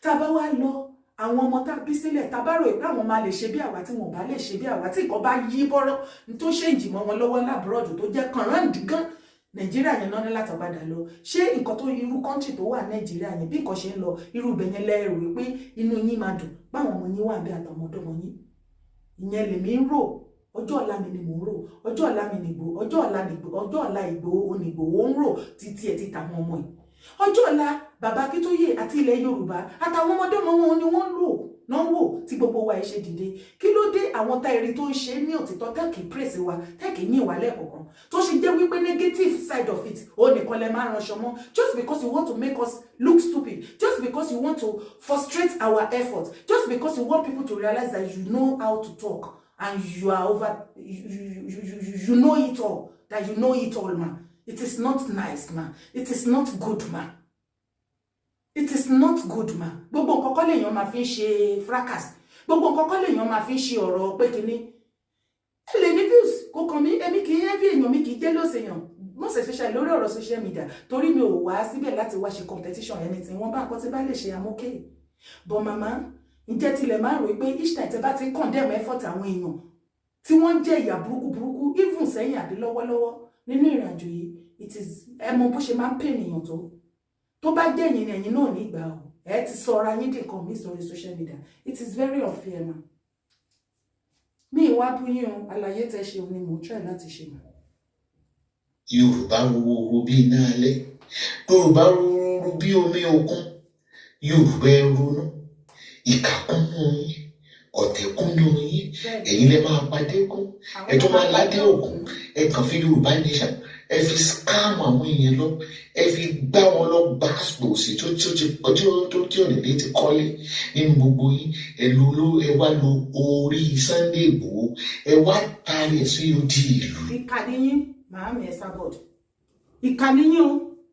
tá a bá wá lọ, àwọn ọmọ tá a bí sílẹ̀, tá a bá rò pé àwọn máa lè ṣe bí àwa, tí wọn ò bá lè ṣe bí àwa, tí nǹkan bá yí bọ́rọ́ tó ṣe ìjìmọ̀ wọn lọ́wọ́ l'abroad, tó jẹ́ kànráǹdì gan, Nàìjíríà yẹn náà ní láti padà lọ. Ṣé nǹkan tó irú country tó wà Nàìjíríà yẹn, bí nǹkan ṣe ń lọ irú ibẹ̀ yẹn, lẹ́rù wípé inú yín máa dùn báwọn ọmọ yín wà bí àtọmọdọ́mọ yín? Ìyẹn lèmi ń rò. Ọjọ́ ọ̀la mi ni mò ń rò. Ọjọ́ ọ̀la mi nìgbò, ọjọ́ ọ̀la nìgbò, ọjọ́ ọ̀la Ìgbòho onígbòho ń rò títí ẹ̀ títa àwọn ọmọ yìí. Ọjọ́ ọ̀la bàbá Akíntóyè àti ilẹ̀ Yorùbá àtàwọn ọmọdọ́mọ wọn ni wọ́n ń lò náà wò tí gbogbo wa ẹ ṣe dìde. Kí ló dé àwọn táìrí tó ń ṣe ní òtítọ́ tẹ́kì praise wa, tẹ́kì yìn wá lẹ́ẹ̀kọ̀kan, tó ṣe jẹ́ wípé negative side of it ó nìkan lẹ máa ránṣọ mọ́? Just because you want to make us look stupid, just because you want to frustrate our effort, just because you want people to realize that you know how to talk and you are over you, you, you, you know it all, that you know it all, ma. It is not nice, ma. It is not good, ma. It is not good, ma. Gbogbo nǹkan kọ́ lèèyàn máa fi ń ṣe fracas, gbogbo nǹkan kọ́ lèèyàn máa fi ń ṣe ọ̀rọ̀ pé kínní ẹ lè ní views kò kàn mí. Èmi kì í envy èèyàn, mi kì í jealous èèyàn, most especially lórí ọ̀rọ̀ social media, torí mi ò wá síbẹ̀ láti wá ṣe competition anything. Wọ́n bá nǹkan tí bá lè ṣe, I'm okay. But mama, ǹjẹ́ tilẹ̀ máa ń rò pé each time tẹ́ bá ti ń condemn effort àwọn èèyàn tí wọ́n ń jẹ́ ìyà burúkú burúkú, even sẹ́yìn àbí lọ́wọ́lọ́wọ́ nínú ìrìn àjò yìí, it is ẹ mọ bó ṣe máa ń pè ènìyàn tó bá jẹ́ ẹ̀yin ni, ẹ̀yin náà ní ìgbà o. Ẹ ti sọra yín di nǹkan míì sórí social media. It is very unfair, ma. Mi ìwà bú yín o. Àlàyé tẹ ṣe ni mò ń try láti ṣe, mà. Yorùbá wo bí iná alẹ́, Yorùbá rúru bí omi òkun. Yorùbá, ẹ ronú. Ìkà kúnnú yín, ọ̀tẹ̀ kúnnú yín. Ẹ̀yin lẹ máa padé kún, ẹ tún máa ládé òkun. Ẹ kàn fi Yorùbá Nation, ẹ fi scam àwọn èèyàn lọ, ẹ fi gbá wọn lọ gbàgbòsì tó tó ti ọjọ́ tó tí ò ní lè ti kọ́lé nínú gbogbo yín. Ẹ lo ló ẹ wá lo orí Sunday Igboho, ẹ wá taari ẹ sí odi ìlú. Ìkà ni yín, màámi Esabod. Ìkà ni yín o.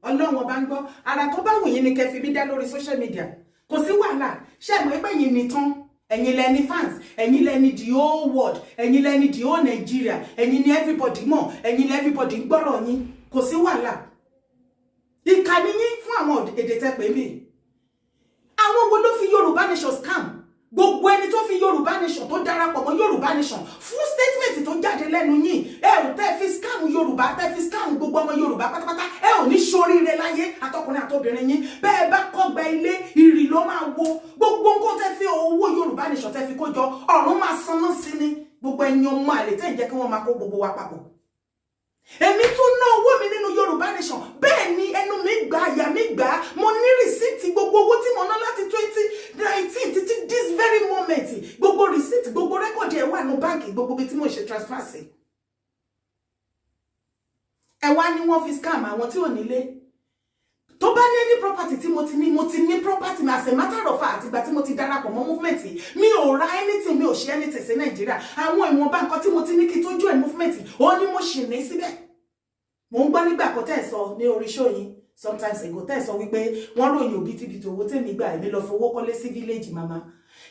Ọlọ́run Ọba ń gbọ́. Ara tó bá wù yín ni kẹ́ fi mí dá lórí social media, kò sí wàhálà. Ṣé ẹ mọ̀ pé yín ni tán? Ẹ̀yin lẹni fans, ẹ̀yin lẹni the whole world, ẹ̀yin lẹni the whole Nigeria, ẹ̀yin ni everybody mọ̀, ẹ̀yin ni everybody ń gbọ́rọ̀ yín. Kò sí wàhálà. Ìkà ni yín fún àwọn èdè tẹ́ pè mí. Àwọn wo ló fi Yorùbá Nation scam? Gbogbo ẹni tó fi Yorùbá Nation, tó darapọ̀ mọ́ Yorùbá Nation fún statement tó jáde lẹ́nu yín, ẹ ò tẹ́ fi scam Yorùbá, tẹ́ fi scam gbogbo ọmọ Yorùbá pátápátá, ẹ ò ní ṣoríire láyé, àtọkùnrin àtobìnrin yín. Bẹ́ẹ̀ bá kọ́gba ilé, ìrì ló máa wo gbogbo nǹkan tẹ́ fi owó Yorùbá Nation tẹ́ fi kó jọ. Ọ̀run máa sanná sí ni. Gbogbo ẹ̀yin ọmọ àlè tẹ́ ń jẹ́ kí wọ́n máa kó gbogbo wa papọ̀. Èmi tún ná owó mi nínú Yorùbá Nation. Bẹ́ẹ̀ ni, ẹnu mi gbà, àyà mi gbà. Mo ní receipt gbogbo owó tí mo ná láti 2019 títí this very moment. Gbogbo receipt, gbogbo record ẹ̀ wà ní báǹkì, gbogbo ibi tí mo ṣe transfer sí. Ẹ wá ní wọ́n fi scam àwọn tí ò nílé. Tó bá ní any property tí mo ti ní, mo ti ní property mi. As a matter of fact, àtìgbà tí mo ti darapọ̀ mọ́ movement yìí, mi ò ra anything, mi ò ṣe anything sí Nàìjíríà. Àwọn ìwọ̀nba nǹkan tí mo ti ní kí tó join movement, ó ní mo ṣì ní síbẹ̀. Mo ń gbọ́ nígbà kan tẹ́ ẹ̀ sọ ní orí show yín sometimes ago, tẹ́ ẹ̀ sọ wípé wọ́n ròyìn òbítíbitì owó tèmi gbà, èmi lọ fowó kọ́lé sí village. Màmá,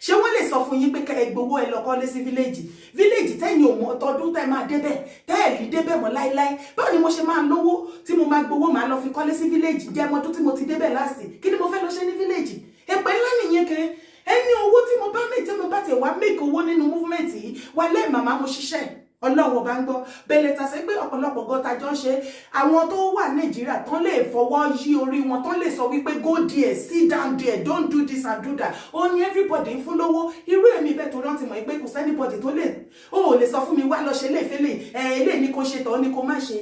ṣé wọ́n lè sọ fún yín pé kẹ́ ẹ gbowó, ẹ lọ kọ́lé sí village? Village tẹ́yìn ò mọ tọdún tẹ́ máa débẹ̀, tẹ́ ẹ̀ lè débẹ̀ mọ́ láíláí. Báwo ni mo ṣe máa lówó tí mo máa gbowó, máa lọ fi kọ́lé sí village? Jẹ́ mọ́dún tí mo ti débẹ̀ last. Kí ni mo fẹ́ lọ ṣe ní village? Èpè ńlá nìyẹn kẹ́. Ẹni owó tí mo bá make, tí mo bá ti wá make owó nínú movement yìí wà lẹ́ẹ̀, màmá, mo ṣiṣẹ́. Ọlọ́run Ọba ń gbọ́. Bẹ̀lẹ̀ tà sí pé ọ̀pọ̀lọpọ̀ gọ́ta jọ ń ṣe, àwọn tó wà Nàìjíríà tán lè fọwọ́ yí orí wọn, tán lè sọ wípé, "Go there, sit down there, don't do this and do that." Ó ní everybody ń fún lówó. Irú èmi bẹ́ẹ̀ tó rántí mọ̀ pé kò sí anybody tó lè, ó ò lè sọ fún mi wá lọ ṣe léèfélè ẹ, eléyìí ni kò ṣe tọ́ ni kò má ṣe.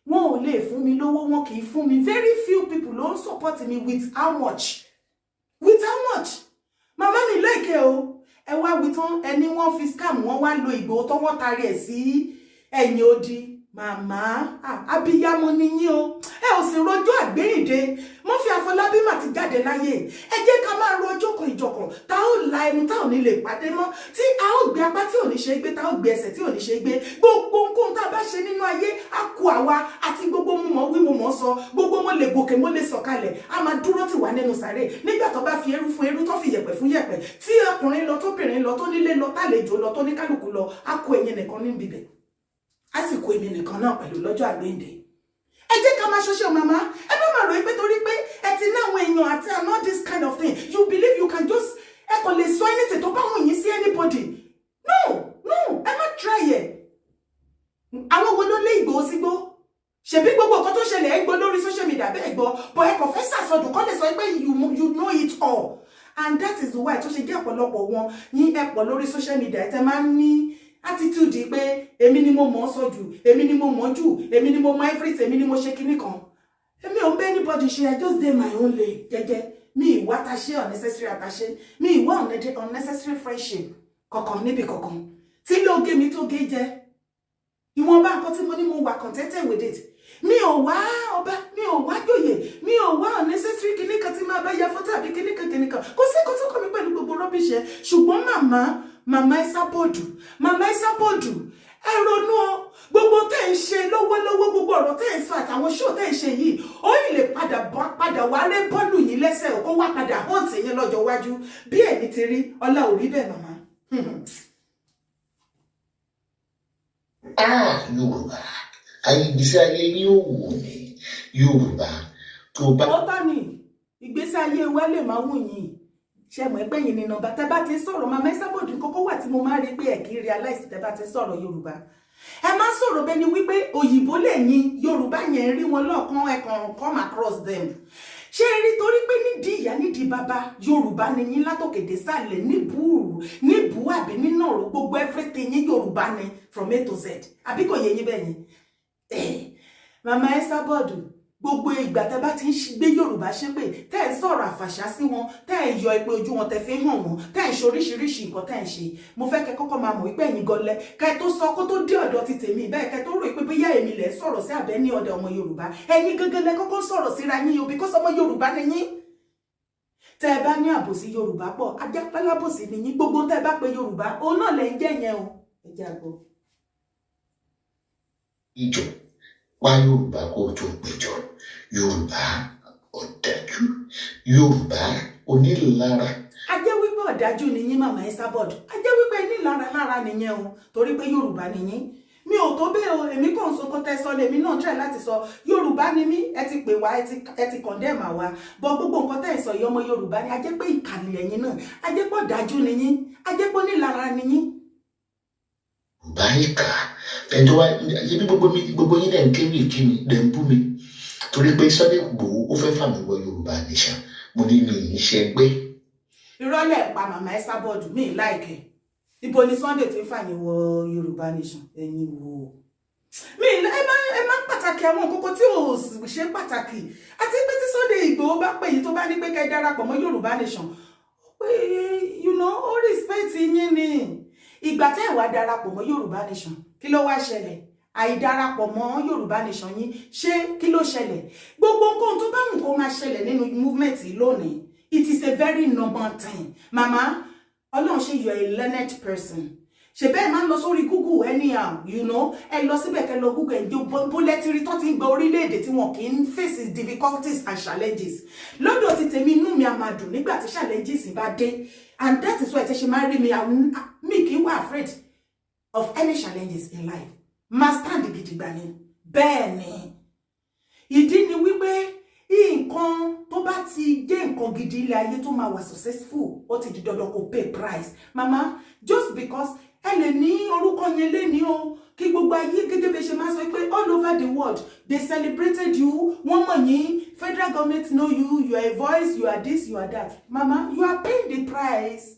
Wọn ò lè fún mi lówó, wọn kì í fún mi. Very few people ló ń support mi. With how much? With how much? Màmá mi lẹ́ẹ̀kẹ́ o. Ẹ wá wí tán, ẹni wọ́n fi scam, wọ́n wá lo Ìgbòho tó wọ́n tarí ẹ̀ sí ẹ̀yìn odi. Màmá, abiyamọ ni yín o. Ẹ ò sì rọjò àgbéyìnde. Murphy Àfọlábí mà ti jáde láyé. Ẹ jẹ́ ká máa ro ọjọ́ kan ìjọkàn tá ó la ẹnu tá ò ní lè pàdé mọ́, tí a ó gbé apá tí ò ní ṣe é gbé, tá ó gbé ẹsẹ̀ tí ò ní ṣe é gbé. Gbogbo nǹkan tá a bá ṣe nínú ayé á kó àwa àti gbogbo mo mọ̀ wí, mo mọ̀ sọ, gbogbo mo lè gòkè, mo lè sọ̀kalẹ̀, a máa dúró tì wá nínú sàré nígbà tó bá fi eérú fún eérú, tó fi yẹ̀pẹ̀ fún yẹ̀pẹ̀, tí ọkùnrin lọ, tóbìnrin lọ, tó nílé lọ, tálejò lọ, tó ní kálukú lọ, á kó ẹ̀yin nìkan níbi bẹ̀, á sì kó èmi nìkan náà pẹ̀lú lọ́jọ́ àgbéǹde. Ẹ jẹ́ ká máa ṣọṣẹ́. Màmá, ẹ má máa rò pé torí pé ẹ ti ní àwọn èèyàn àti and all this kind of thing, you believe you can just, ẹ kò lè sọ anything tó bá wù yín sí anybody. No, no, ẹ má try ẹ. Àwọn wo ló lé Ìgbòho sígbó? Ṣebí gbogbo nǹkan tó ṣẹlẹ̀, ẹ gbọ́ lórí social media bẹ́ẹ̀ gbọ́ bọ́, ẹ kàn fẹ́ sàsọdùn kọ́ lè sọ pé you know it all. And that is why tó ṣe jẹ́ ọ̀pọ̀lọpọ̀ wọn yín, ẹ pọ̀ lórí social media, ẹ tẹ máa ń ní attitude pé èmi ni mo mọ̀ ọ́ sọ jù, èmi ni mo mọ̀ jù, èmi ni mo mọ̀ everything, èmi ni mo ṣe kinní kan. Èmi ò ń bẹ́ anybody ṣe. I just dey my own lane jẹ́jẹ́. Mi ìwà attaché, unnecessary attaché, mi ìwà unnecessary friendship kankan níbi kankan. Tí ilé oge mi tó gé jẹ, ìwọ̀nba nǹkan tí mo ní, mo wà contented with it. Mi ò wá ọba, mi ò wá joyè, mi ò wá unnecessary kinní kan tí máa bá ya fọ́tò àbí kinní kan kinní kan. Kò sí nǹkan tó kàn mí pẹ̀lú gbogbo rubbish ẹ̀. Ṣùgbọ́n màmá, màmá Esabod, màmá Esabod, ẹ ronú o. Gbogbo tẹ́ ń ṣe lọ́wọ́lọ́wọ́, gbogbo ọ̀rọ̀ tẹ́ ń sọ àtàwọn show tẹ́ ń ṣe yìí, ó yìí lè padà padà wá rẹ́ bọ́ọ̀lù yín lẹ́sẹ̀, kó wá padà hàn tì yín lọ́jọ́ iwájú. Bí ẹ̀mí ti rí ọlá ò rí bẹ́ẹ̀, màmá. Ah, Yorùbá, ayé, ìgbésí ayé yín ò wù mí. Yorùbá tó bá. Ó tọ́ ni ìgbésí ayé wa lè máa wù yín. Ṣe mọ̀ pé yìí ni nọ́mbà tẹ́ bá ti ń sọ̀rọ̀, màmá Esabod, kókó wà tí mo máa rí pé ẹ̀ kì í realize. Tẹ́ bá ti ń sọ̀rọ̀ Yorùbá, ẹ má sọ̀rọ̀ bẹ́ẹ̀ ni wípé òyìnbó lè yin Yorùbá yẹn rí wọn lọ́ọ̀kan, ẹ kàn come across them. Ṣé ẹ rí, torí pé nídìí ìyá, nídìí bàbá, Yorùbá ni yín látòkè dé sàlẹ̀, níbùú níbùú àbí nínàró, gbogbo everything yín Yorùbá ni from A to Z. Àbí kò yé yín bẹ́ẹ̀ yẹn? Màmá Esabod, gbogbo ìgbà tẹ́ bá ti ń gbé Yorùbá ṣépè, tẹ́ ẹ̀ ń sọ̀rọ̀ àfàṣà sí wọn, tẹ́ ẹ̀ yọ ìpè ojú wọn, tẹ́ fi ń hàn wọ́n, tẹ́ ẹ̀ ń ṣe oríṣiríṣi nǹkan tẹ́ ẹ̀ ń ṣe, mo fẹ́ kẹ́ kọ́kọ́ máa mọ̀ wípé ẹ̀yin gan-lẹ kẹ́ tó sọ kó tó dé ọ̀dọ̀ ti tèmi bẹ́ẹ̀, kẹ́ tó rò pé bóyá èmi lẹ̀ sọ̀rọ̀ sí àbẹ́ ní ọ̀dọ̀ ọmọ Yorùbá, ẹ̀yin gangan lẹ kọ́kọ́ sọ̀rọ̀ síra yín o, because ọmọ Yorùbá ni yín. Tẹ́ ẹ bá ní àbòsí Yorùbá pọ̀, ajápálábòsí ni yín. Gbogbo tẹ́ ẹ bá pe Yorùbá, òun náà lẹ ń jẹ́ yẹn o. Ẹ jẹ́ àgbo. Ìjọ wá Yorùbá kó o tó péjọ. Yorùbá ọ̀dájú, Yorùbá onílára. A jẹ́ wípé ọ̀dájú ni yín, màmá Esabod. A jẹ́ wípé nílara lára nìyẹn o, torí pé Yorùbá ni yín. Mi ò tó bẹ́ẹ̀ o, èmi kàn ń sọ kọ́tẹ́ sọ lèmi náà try láti sọ. Yorùbá ni mí, ẹ ti pè wá, ẹ ti condemn àwa bọ gbogbo nǹkan tẹ́ ẹ sọ yìí. Ọmọ Yorùbá ni. A jẹ́ pé ìkàlẹ̀ ẹ̀yin náà, a jẹ́ pé ọ̀dájú ni yín, a jẹ́ pé onílara ni yín. Yorùbá ìkà. Ẹni tó wá ṣe bí gbogbo mi, gbogbo yín lẹ̀ ń kéwì kí mi, lẹ̀ ń bú mi torí pé Sunday Igboho ó fẹ́ fà mí wọ Yorùbá Nation. Mo ní mi ì ṣe ẹgbẹ́. Ìrọ́lẹ̀ pa, màmá Esabod, mi láìkẹ́. Ibo ni Sunday ti ń fà yín wọ Yorùbá Nation? Ẹ̀yin wo mi, ẹ má pàtàkì àwọn kókó tí ò ṣe pàtàkì. Àti pé tí Sunday Igboho bá pè yín, tó bá ní pé kẹ́ darapọ̀ mọ́ Yorùbá Nation, ó pé ó respect yín ni. Ìgbà tẹ́ ẹ̀ wá darapọ̀ mọ́ Yorùbá Nation, kí ló wá ṣẹlẹ̀? Àìdarapọ̀ mọ́ Yorùbá Nation yín, ṣé kí ló ṣẹlẹ̀? Gbogbo nǹkan tó bá wù kó máa ṣẹlẹ̀ nínú movement yìí lónìí, it is a very normal thing. Màmá, Ọlọ́run ṣe, you are a learned person. Ṣe bẹ́ẹ̀ máa ń lọ sórí Google anyhow, ẹ lọ síbẹ̀, kẹ́ lọ Google ẹ̀, bólẹ́tìrì tó ti ń gba orílẹ̀-èdè tí wọn kì í face difficulties and challenges. Lọ́dọ̀ ti tèmi, inú mi a máa dùn nígbà tí challenges bá dé, and that is why ẹ ṣe máa rí mi, mi kì í wà afraid of any challenges in life. Máa stand gidigba ni. Bẹ́ẹ̀ ni, ìdí ni wípé nǹkan tó bá ti jẹ́ nǹkan gidi ilé ayé tó máa wà successful, ó ti di dandan kó pay price. Mama, just because ẹ lè ní orúkọ yẹn léni o, kí gbogbo ayé, gẹ́gẹ́ bí ẹ ṣe máa sọ pé all over the world they celebrated you, wọ́n mọ̀ yín, federal government know you, you are a voice, you are this, you are that. Mama, you are paying the price,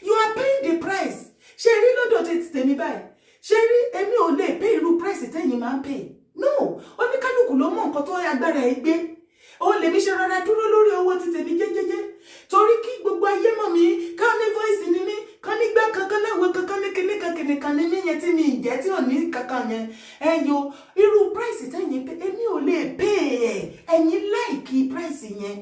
you are paying the price. Ṣé rí lọ́dọ̀ tí tèmi báyìí, ṣé rí, èmi ò lè pay irú price tẹ́yìn máa ń pay. No, oníkálukú ló mọ nǹkan tó agbára ẹ gbé. Ó lèmi ṣe rọra dúró lórí owó ti tèmi jẹ́jẹ́jẹ́, torí kí gbogbo ayé mọ̀ mí, ká ní voice ni mí, ká ní gbá kankan láwọn kankan ní kíní kan kíní kan ní mí yẹn tí mi ìjẹ́ tí ò ní kankan yẹn. Ẹ yo irú price tẹ́yìn pé èmi ò lè pay ẹ̀, ẹ̀yin like price yẹn.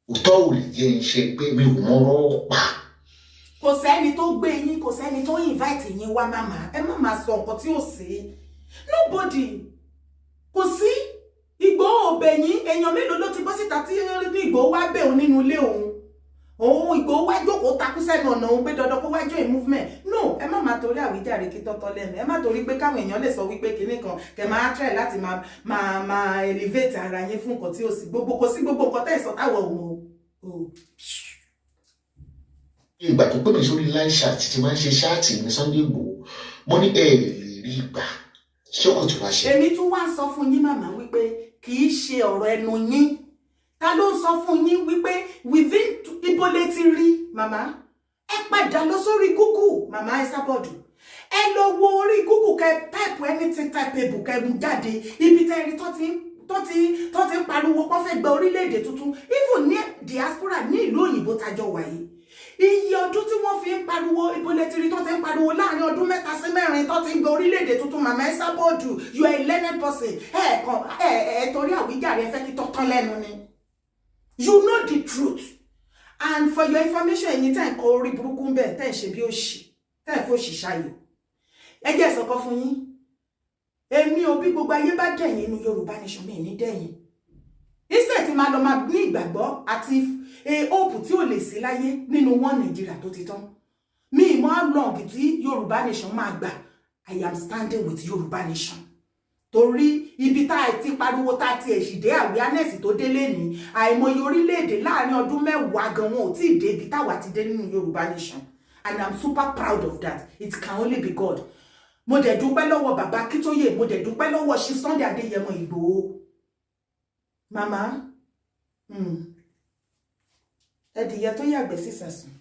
Òótọ́ ò lè jẹ́ iṣẹ́ pé mi ò mọ̀rọ̀ pa. Kò sẹ́ni tó gbé yín, kò sẹ́ni tó invite yín wá. Màmá, ẹ má máa sọ nǹkan tí ò sí. Nobody, kò sí. Ìgbòho ò bẹ̀ yín. Èèyàn mélòó ló ti bọ́ síta tí ní Ìgbòho wá bẹ̀ òun nínú ilé òun, òun Ìgbòho wá jókòó takú sẹ́nu ọ̀nà òun pé dandan kó wá join movement? No, ẹ má máa torí àwíjàre kí tọ́tọ́ lẹ́nu. Ẹ má torí pé káwọn èèyàn lè sọ wípé kinní kan, kẹ máa try láti máa elevate ara yín fún nǹkan tí ò sí. Gbogbo kò sí, gbogbo nǹkan tẹ́ ẹ̀ sọ táwọn ò mọ̀ o. Ìgbà tó pè mí sórí live chat tí máa ń ṣe chat ní Sunday Igboho, mo ní ẹ lè rí ìgbà, ṣé kò tún wá ṣe. Èmi tún wá sọ fún yín, màmá, wípé kì í ṣe ọ̀rọ̀ ẹnu yín. Ta ló ń sọ fún yín wípé within ibo lè ti rí? Màmá, ẹ padà lọ sórí Google. Màmá Esabod, ẹ lọ wo orí Google, kẹ type anything typeable, kẹ mú jáde ibi tẹ́ rí tó ti ń pariwo kó fẹ́ gba orílẹ̀-èdè tuntun. Even ní diaspora, ní ìlú òyìnbó tajọ wà yìí, iye ọdún tí wọ́n fi ń pariwo, ibo lẹ ti rí tó ti ń pariwo láàrin ọdún 3 sí 4 tó ti ń gba orílẹ̀-èdè tuntun? Màmá Esabod, you are a learned person. Ẹ kàn ẹ ẹ torí àwíjàre, ẹ fẹ́ kí tọ́tán lẹ́nu ni. You know the truth. And for your information, ẹ̀yin tẹ́ ń kọ orí burúkú ń bẹ̀, tẹ́ ń ṣe bí òṣì, tẹ́ ń fòṣì ṣayò, ẹ jẹ́ ìsọ̀kan fún yín. Èmi ò, bí gbogbo ayé bá dẹ̀yìn inú Yorùbá Nation, mi ní dẹ̀yìn. Instead tí máa lọ máa ní ìgbàgbọ́ àti hope tí ò lè sí láyé nínú wọn Nàìjíríà tó ti tán, mi ìmọ̀ how long tí Yorùbá Nation máa gbà. I am standing with Yorùbá Nation, torí ibi tá a ti pariwo, tá a ti ẹ̀sì dé, awareness tó délé ní àìmọye orílẹ̀-èdè láàrin ọdún 10 gan, wọn ò tí ì dé ibi táwa ti dé nínú Yorùbá Nation, and I'm super proud of that. It can only be God. Mo dẹ̀ dúpẹ́ lọ́wọ́ bàbá Akíntóyè, mo dẹ̀ dúpẹ́ lọ́wọ́ Chief Sunday Adéyẹmọ Ìgbòho. Màmá, ẹdìyẹ tó yàgbẹ́ sí sàsùn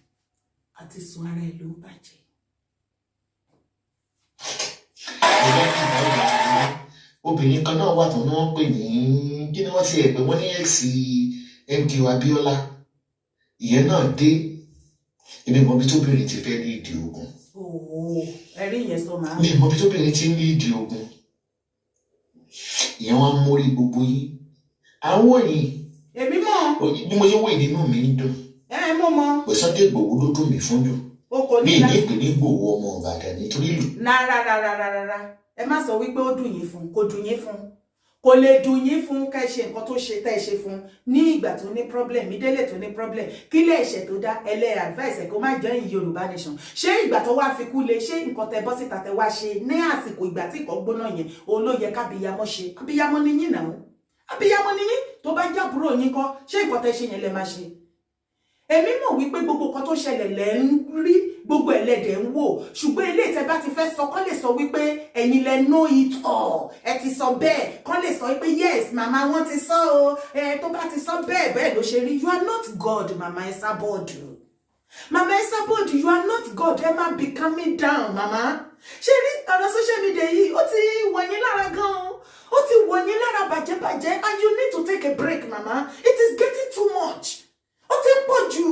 àti sùn ara ẹ̀ ló ń bàjẹ́. Mo bá kí ìbá ìgbà obìnrin kan náà wà tó ní wọ́n pè ní, kí ni wọ́n ti ẹ̀ pé, wọ́n ní ex MKO Abiola. Ìyẹn náà dé. Èmi mọ bí tóbìnrin ti fẹ́ ní ìdí ogun. Ooo, ẹ̀rí yẹn sọ màá. Mi mọ bí tóbìnrin ti ń ní ìdí ogun. Ìyẹn wọn mórí gbogbo yín àwọn yìí. Èmi mọ̀. Bí mo ṣe wò nínú mi ń dùn. Ẹ mọ̀ mọ̀. Pé Sunday Igboho ló dùn mí fún jù. O kò Mi ní ní láti. ìpè ní Igboho ọmọ Ìbàdàn nítorí ìlú. Rárá, rárá, rárá, ẹ má sọ wípé ó dùn yín fún. Kò dùn yín fún, kò lè dùn yín fún ká ẹ ṣe nǹkan tó ṣe tá ẹ ṣe fún ní ìgbà tó ní problem ìdílé, tó ní problem. Kí lè ẹ̀ṣẹ̀ tó dá ẹlẹ́ advice ẹ̀ kó má join Yorùbá Nation? Ṣé ìgbà tó wá fi kú lé, ṣé nǹkan tẹ bọ́ síta tẹ wá ṣe ní àsìkò ìgbà tí nǹkan gbóná yẹn, òun ló yẹ kábíyamọ ṣe? Abíyamọ ni yín náà, abíyamọ ni yín. Tó bá jábúrò yín kọ́, ṣé nǹkan tẹ ṣe yẹn lẹ máa ṣe? Èmi mọ̀ wípé gbogbo nǹkan tó ṣẹlẹ̀ lẹ́ ń rí, gbogbo ẹlẹ́dẹ̀ ń wò, ṣùgbọ́n eléyìí tẹ́ bá ti fẹ́ sọ, kọ́ lè sọ wípé ẹ̀yin lẹ know it all, ẹ ti sọ bẹ́ẹ̀, kọ́ lè sọ wípé yes, màmá wọn ti sọ o, ẹ tó bá ti sọ bẹ́ẹ̀, bẹ́ẹ̀ ló ṣe rí. You are not God, Mama Esabod. Mama Esabod, you are not God. Ẹ má be calming down, mama. Ṣé rí ọ̀rọ̀ social media yìí, ó ti wọ̀ yín lára gan-an, ó ti wọ̀ yín lára bàjẹ́bàjẹ́, and you need to take a break, mama. It is getting too much, ó ti ń pọ̀ jù.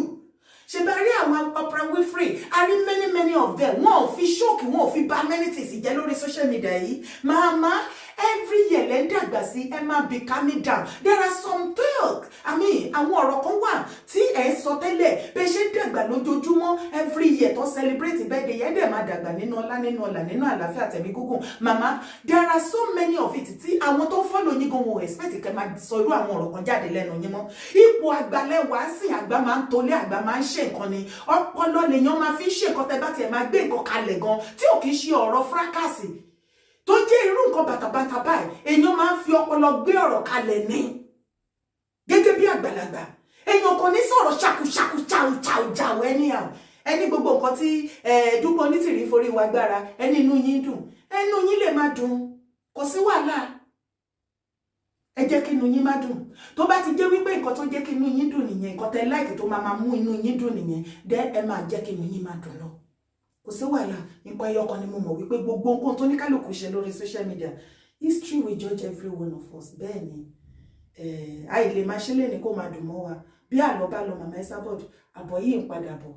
Ṣe bá rí àwọn Oprah Winfrey, a rí many, many of them, wọn ò fi ṣóòkì, wọn ò fi bà many things jẹ́ lórí social media yìí. Màmá, every year lẹ́ ń dàgbà sí, ẹ máa be calming down. There are some talk, I mean, àwọn ọ̀rọ̀ kan wà tí ẹ̀ ń sọ tẹ́lẹ̀. Bẹ́ẹ̀ ṣe ń dàgbà lójoojúmọ́, every year tó celebrate birthday yẹn, dẹ̀ máa dàgbà nínú ọlá, nínú ọlà, nínú àlàáfíà tẹ̀mí gígùn. Màmá, there are so many of it tí àwọn tó ń follow yín gan wọn ò expect kẹ́ máa sọ irú àwọn ọ̀rọ̀ kan jáde lẹ́nu yín mọ́. Ipò àgbàlẹ̀ wá sí, àgbà máa ń tolé, àgbà máa ń ṣe nǹkan ni. Ọpọlọ lèèyàn máa fi ń ṣe nǹkan. Tẹ́ bá tiẹ̀ máa gbé nǹkan kalẹ̀ gan tí ò kì í ṣe ọ̀rọ̀ fracas tó jẹ́ irú nǹkan bàtàbàtà báyìí, èèyàn máa ń fi ọpọlọ gbé ọ̀rọ̀ kalẹ̀ ní gẹ́gẹ́ bí àgbàlagbà. Èèyàn kò ní sọ̀rọ̀ ṣàkúṣàkú, chau chau chau, anyhow. Ẹni gbogbo nǹkan tí Dúpẹ́ Onítìrí forí wa gbára, ẹni inú yín dùn, ẹnu yín lè má dùn, kò sí wàhálà. Ẹ jẹ́ kí inú yín má dùn. Tó bá ti jẹ́ wípé nǹkan tó jẹ́ kí inú yín dùn nìyẹn, nǹkan tẹ́ like tó máa máa mú inú yín dùn nìyẹn, dẹ́ ẹ máa jẹ́ kí inú yín má dùn lọ, kò sí wàhálà. Nǹkan ẹyọ kan ni mo mọ̀, wípé gbogbo nǹkan tó ní kálukú ṣe lórí social media, history will judge every one of us. Bẹ́ẹ̀ ni, àìlè máa ṣe lé ní kó máa dùn mọ́ wa bí àlọ́ bá lọ. Màmá Esabod, àbọ̀ yìí ń padà bọ̀.